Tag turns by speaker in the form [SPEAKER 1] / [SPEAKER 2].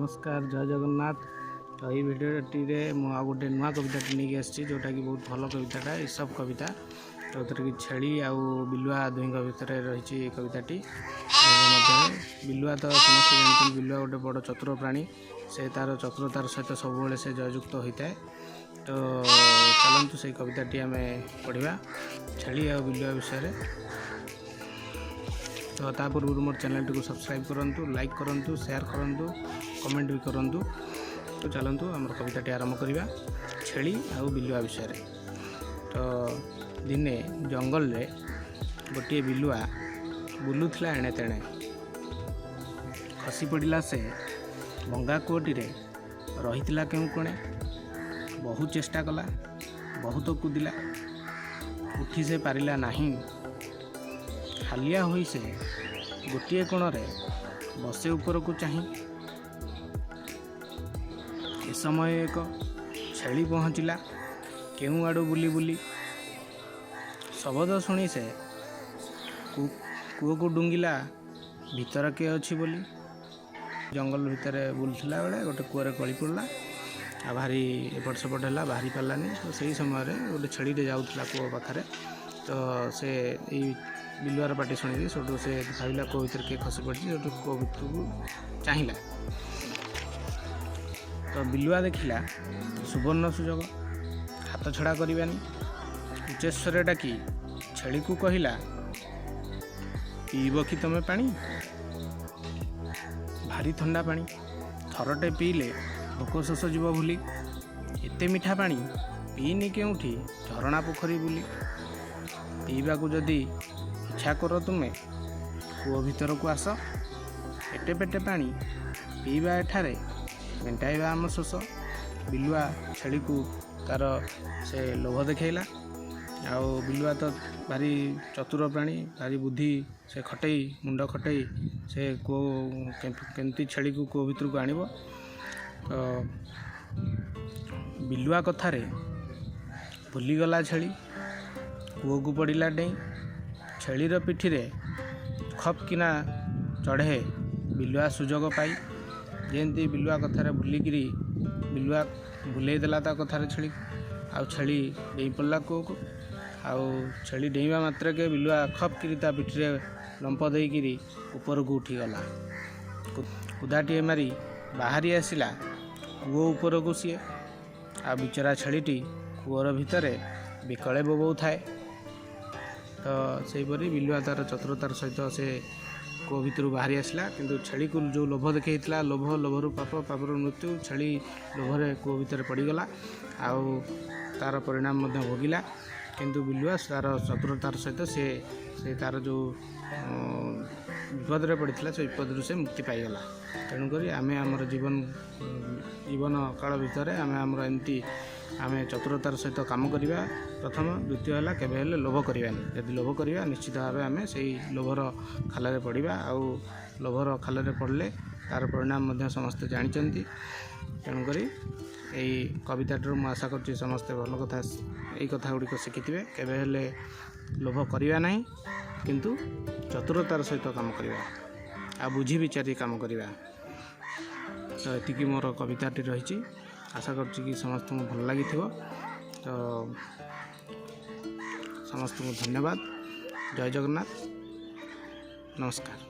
[SPEAKER 1] ନମସ୍କାର, ଜୟ ଜଗନ୍ନାଥ। ତ ଏଇ ଭିଡ଼ିଓଟିରେ ମୁଁ ଆଉ ଗୋଟେ ନୂଆ କବିତାଟି ନେଇକି ଆସିଛି, ଯେଉଁଟାକି ବହୁତ ଭଲ କବିତାଟା, ଏସବୁ କବିତା, ଯେଉଁଥିରେ କି ଛେଳି ଆଉ ବିଲୁଆ ଦୁହିଁଙ୍କ ଭିତରେ ରହିଛି ଏ କବିତାଟି ମଧ୍ୟରେ। ବିଲୁଆ ତ ସମସ୍ତେ ଜାଣିଛନ୍ତି, ବିଲୁଆ ଗୋଟେ ବଡ଼ ଚତୁର ପ୍ରାଣୀ। ସେ ତା'ର ଚତୁରତାର ସହିତ ସବୁବେଳେ ସେ ଜୟଯୁକ୍ତ ହୋଇଥାଏ। ତ ଚାଲନ୍ତୁ, ସେଇ କବିତାଟି ଆମେ ପଢ଼ିବା, ଛେଳି ଆଉ ବିଲୁଆ ବିଷୟରେ। ତ ତା ପୂର୍ବରୁ ମୋର ଚ୍ୟାନେଲଟିକୁ ସବସ୍କ୍ରାଇବ୍ କରନ୍ତୁ, ଲାଇକ୍ କରନ୍ତୁ, ସେୟାର କରନ୍ତୁ, କମେଣ୍ଟ ବି କରନ୍ତୁ। ତ ଚାଲନ୍ତୁ, ଆମର କବିତାଟି ଆରମ୍ଭ କରିବା ଛେଳି ଆଉ ବିଲୁଆ ବିଷୟରେ। ତ ଦିନେ ଜଙ୍ଗଲରେ ଗୋଟିଏ ବିଲୁଆ ବୁଲୁଥିଲା ଏଣେ ତେଣେ। ଖସି ପଡ଼ିଲା ସେ ଭଙ୍ଗା କୂଅଟିରେ, ରହିଥିଲା କେଉଁ କୋଣେ। ବହୁ ଚେଷ୍ଟା କଲା, ବହୁତ କୁଦିଲା, ଉଠି ସେ ପାରିଲା ନାହିଁ। ହାଲିଆ ହୋଇ ସେ ଗୋଟିଏ କୋଣରେ ବସେ ଉପରକୁ ଚାହିଁ। ଏ ସମୟ ଏକ ଛେଳି ପହଞ୍ଚିଲା କେଉଁ ଆଡ଼ୁ ବୁଲି ବୁଲି। ଶବଦ ଶୁଣି ସେ କୂଅକୁ ଡୁଙ୍ଗିଲା, ଭିତର କିଏ ଅଛି ବୋଲି। ଜଙ୍ଗଲ ଭିତରେ ବୁଲୁଥିଲା ବେଳେ ଗୋଟେ କୂଅରେ ଗଳି ପଡ଼ିଲା ଆଉ ଭାରି ଏପଟ ସେପଟ ହେଲା, ବାହାରି ପାରିଲାନି। ତ ସେଇ ସମୟରେ ଗୋଟେ ଛେଳିଟେ ଯାଉଥିଲା କୂଅ ପାଖରେ। ତ ସେ ଏଇ ବିଲୁଆର ପାଟି ଶୁଣିକି ସେଠୁ ସେ ଭାବିଲା କୂଅ ଭିତରେ କିଏ ଖସି ପଡ଼ିଛି। ସେଠୁ କୂଅ ଭିତରକୁ ଚାହିଁଲା। ତ ବିଲୁଆ ଦେଖିଲା ସୁବର୍ଣ୍ଣ ସୁଯୋଗ, ହାତ ଛଡ଼ା କରିବାନି। ଉଚ୍ଚସ୍ୱରରେ ଡାକି ଛେଳିକୁ କହିଲା, "ପିଇବ କି ତମେ ପାଣି? ଭାରି ଥଣ୍ଡା ପାଣି, ଥରଟେ ପିଇଲେ ଭୋକ ଶୋଷ ଯିବ ଭୁଲି। ଏତେ ମିଠା ପାଣି ପିଇନି କେଉଁଠି ଝରଣା ପୋଖରୀ ବୁଲି। ପିଇବାକୁ ଯଦି ଇଚ୍ଛା କର ତୁମେ, କୂଅ ଭିତରକୁ ଆସ। ପେଟେ ପେଟେ ପାଣି ପିଇବା ଏଠାରେ, ମେଣ୍ଟାଇବା ଆମ ଶୋଷ।" ବିଲୁଆ ଛେଳିକୁ ତାର ସେ ଲୋଭ ଦେଖେଇଲା। ଆଉ ବିଲୁଆ ତ ଭାରି ଚତୁର ପ୍ରାଣୀ, ଭାରି ବୁଦ୍ଧି ସେ ଖଟେଇ, ମୁଣ୍ଡ ଖଟେଇ ସେ କୂଅ କେମିତି ଛେଳିକୁ କୂଅ ଭିତରକୁ ଆଣିବ। ତ ବିଲୁଆ କଥାରେ ଭୁଲିଗଲା ଛେଳି, କୂଅକୁ ପଡ଼ିଲା ଡେଇଁ। ଛେଳିର ପିଠିରେ ଖପ୍ କିନା ଚଢ଼େ ବିଲୁଆ ସୁଯୋଗ ପାଇ। ଯେମିତି ବିଲୁଆ କଥାରେ ଭୁଲିକିରି ବିଲୁଆ ଭୁଲେଇ ଦେଲା ତା କଥାରେ ଛେଳିକୁ, ଆଉ ଛେଳି ଡେଇଁ ପଡ଼ିଲା କୂଅକୁ। ଆଉ ଛେଳି ଡେଇଁବା ମାତ୍ରକେ ବିଲୁଆ ଖପ୍ କିରି ତା ପିଠିରେ ଲମ୍ପ ଦେଇକିରି ଉପରକୁ ଉଠିଗଲା। କୁଦାଟିଏ ମାରି ବାହାରି ଆସିଲା କୂଅ ଉପରକୁ ସିଏ। ଆଉ ବିଚରା ଛେଳିଟି କୂଅର ଭିତରେ ବିକଳେ ବୋବଉଥାଏ। ତ ସେହିପରି ବିଲୁଆ ତାର ଚତୁରତାର ସହିତ ସେ କୂଅ ଭିତରୁ ବାହାରି ଆସିଲା। କିନ୍ତୁ ଛେଳିକୁ ଯେଉଁ ଲୋଭ ଦେଖେଇଥିଲା, ଲୋଭ, ଲୋଭରୁ ପାପ, ପାପରୁ ମୃତ୍ୟୁ। ଛେଳି ଲୋଭରେ କୂଅ ଭିତରେ ପଡ଼ିଗଲା ଆଉ ତାର ପରିଣାମ ମଧ୍ୟ ଭୋଗିଲା। କିନ୍ତୁ ବିଲୁଆ ତାର ଚତୁରତାର ସହିତ ସେ ତାର ଯେଉଁ ବିପଦରେ ପଡ଼ିଥିଲା, ସେ ବିପଦରୁ ସେ ମୁକ୍ତି ପାଇଗଲା। ତେଣୁକରି ଆମେ ଆମର ଜୀବନ କାଳ ଭିତରେ ଆମେ ଆମର ଏମିତି ଆମେ ଚତୁରତାର ସହିତ କାମ କରିବା ପ୍ରଥମ। ଦ୍ୱିତୀୟ ହେଲା, କେବେ ହେଲେ ଲୋଭ କରିବାନି। ଯଦି ଲୋଭ କରିବା, ନିଶ୍ଚିତ ଭାବେ ଆମେ ସେଇ ଲୋଭର ଖାଲରେ ପଡ଼ିବା। ଆଉ ଲୋଭର ଖାଲରେ ପଡ଼ିଲେ ତାର ପରିଣାମ ମଧ୍ୟ ସମସ୍ତେ ଜାଣିଛନ୍ତି। ତେଣୁକରି ଏଇ କବିତାଟିରୁ ମୁଁ ଆଶା କରୁଛି ସମସ୍ତେ ଭଲ କଥା, ଏଇ କଥା ଗୁଡ଼ିକ ଶିଖିଥିବେ। କେବେ ହେଲେ ଲୋଭ କରିବା ନାହିଁ, କିନ୍ତୁ ଚତୁରତାର ସହିତ କାମ କରିବା ଆଉ ବୁଝି ବିଚାରି କାମ କରିବା। ତ ଏତିକି ମୋର କବିତାଟି ରହିଛି। ଆଶା କରୁଛି କି ସମସ୍ତଙ୍କୁ ଭଲ ଲାଗିଥିବ। ତ ସମସ୍ତଙ୍କୁ ଧନ୍ୟବାଦ। ଜୟ ଜଗନ୍ନାଥ। ନମସ୍କାର।